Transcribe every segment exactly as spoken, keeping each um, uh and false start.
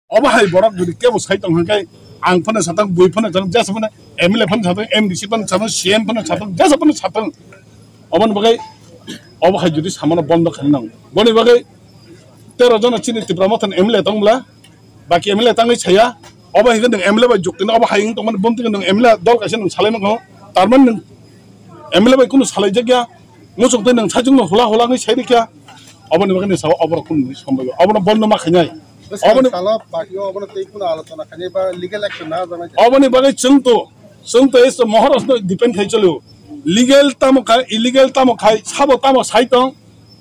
Obo hai borok jodi kebo sai tong hwnkhe, ang phano satang, bui phano satang, jesa phano M L A phano satang, M D C phano satang, C M phano satang, jesa phano satang. Oboni bagwi obo hai jodi samano bondo khaina nango. Boni bagwi tero jona chini Tipra Mothani M L A tong bwla, baki M L A tangwi saya, obo hai khe nwng M L A bai jukti no, obo hai wng tongmani bumti khe nwng M L A dol kaisa nwng salai mankho, tarmani nwng M L A bai kunu salai jakya, muchung twi nwng sajwk no hula hula wngwi sai rikya, oboni bagwi nwng sao oborok kunu sombai obono bondo ma khainai. Bwskang oboni salo party o obono tei kunu alochona khainai ba legal action na jaknai. Oboni bagwi chwng to, chwng to is Maharaj no depend khai cholo. Legal tamo khai, illegal tamo khai, sabo tamo sai tong,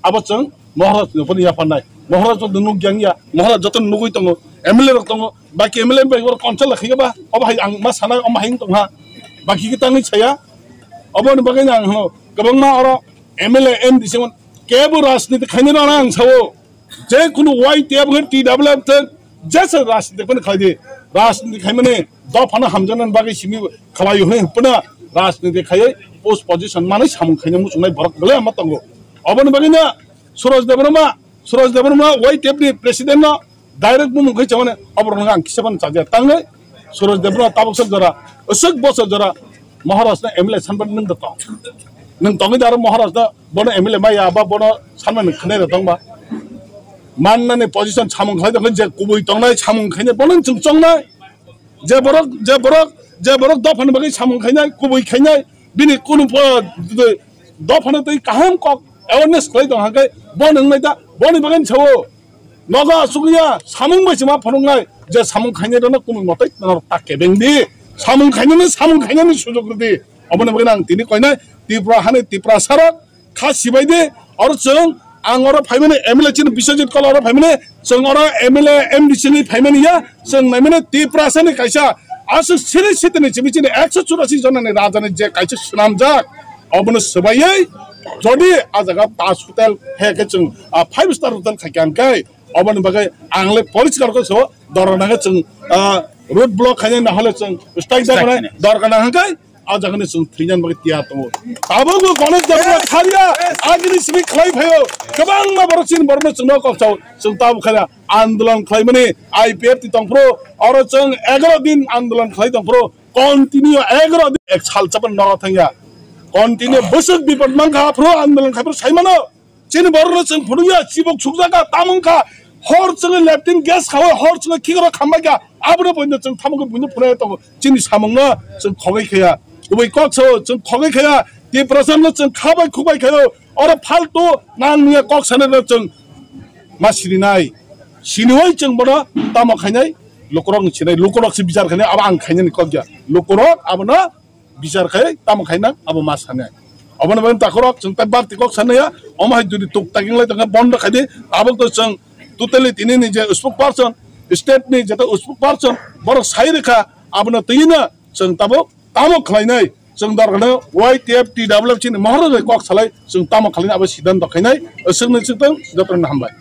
abo chwng Maharaj no phano yapharnai. Maharaj no nuk yang ya, Maharaj joto nugwi tongo, M L A rok tongo, baki M L A bai oro consult khaikhe ba, obo hai ang ma sanai, omo hai wng tong ha. Baki khe tangwi saya, oboni bagwi ang hano kwbangma oro M L A, M D C mon kebo rajniti khainai rw ang sao. Je kunu Y T F hwn T W F thwng, jesa rajniti phano khlai di. Rajniti khaimani dophano hamjaknani bagwi simi khlai hwnwi hwnkhe rajniti khaiwi post position manwi samung khaina muchungnai borok belai ma tongo. Oboni bagwino Suraj Debbarma, Suraj Debbarma Y T F ni president no direct bumung khai chamani oborok ang kisa phano chajakya. Tangwi Suraj Debbarma tabuk sak jora, aswk bosor jora Maharaj no M L A sanbani nwng da tong. Nwng tongwi da aro Maharaj no bono M L A maya ba bono sanmani khwnai da tong ba. Mannani position samung khlai tongkhe je kubui tongnai samung khainai bono chwng chongnai. Je borok, je borok, je borok dophani bagwi samung khainai, kubui khainai, bini kunu po-, dophano twi kaham kok awareness khlai tong hwnkhe bono wngnai da, boni bagwi sao. Nogo asugya samung bai se ma phunuknai, je samung khainai rokno kunu motai norok ta kebeng di. Samung khainani, samung khainani sujok rwdi. Oboni bagwi ang tini koinai Tripura hani Tiprasa rok kha sibai di. Oro chwng ang oro phaimani M L A chini Biswajit Kola oro phaimani, chwng oro M L A M D C ni phaimani ya, chwng naimani Tiprasa ni kaisa aswk siri sitini simi chini ekso churasi jonani rajani je kaisa swnamjak, obono swbaiwi jodi a jaga Taj Hotel hai khe chwng, ah, five star hotel khai kha hwnkhe, oboni bagwi ang le poriskar khe so dorkar nangkhe chwng, ah, road block khainai, na hole chwng strike da khainai, dorkar nangkhe a jaga ni chwng thwinani bagwi tiyar tongo. Tabukbo Ganesh Debbarma kharya agini simi khlai phaio, kwbangma borok chini borokno chwngno kok sao, chwng tabuk khaina andolon khlaimani I P F T tongphuru, oro chwng egaro din andolon khlai tongphuru, continue egaro din ek sal chapan noro thangya. Continue bwswk bipot mankha aphuru andolon khai phuru saimano. Chini borokno chwng phunukya chibok sukjakha tamung kha, hor chwngwi leptin gas khawi hor chwngwi khikrok khambai kha, abono buino chwng thamungkhe buino phunai tongo. Chini samungno chwng khogwi khaya, kubui kok sao chwng khogwi khaya, Tiprasano chwng khabai khukbai khayo, oro faltu nang nungya kok sanai rok chwng ma sirinai. Siniwi chwng bono tamo khainai, lukurok ni sinai, lukurok se bichar khainai, abo ang khainani kok ya. Lukurok abono bichar khai tamo khaina abo ma sanai. Obono bagwi takhorok chwng tai barti kok sanaya, omo hai jodi tuk taking lai tongkha bondo khai di, tabuk to chwng totally tini ni je spokesperson, state ni jeta spokesperson, borok sai rikha, abono twi no chwng tabuk tamo khlainai, chwng dorkar no Y T F T W F chini Maharaj bai kok salai, chwng tamo khlainai abo siddhanto khainai, aswk no chwng tong, jotono hambai.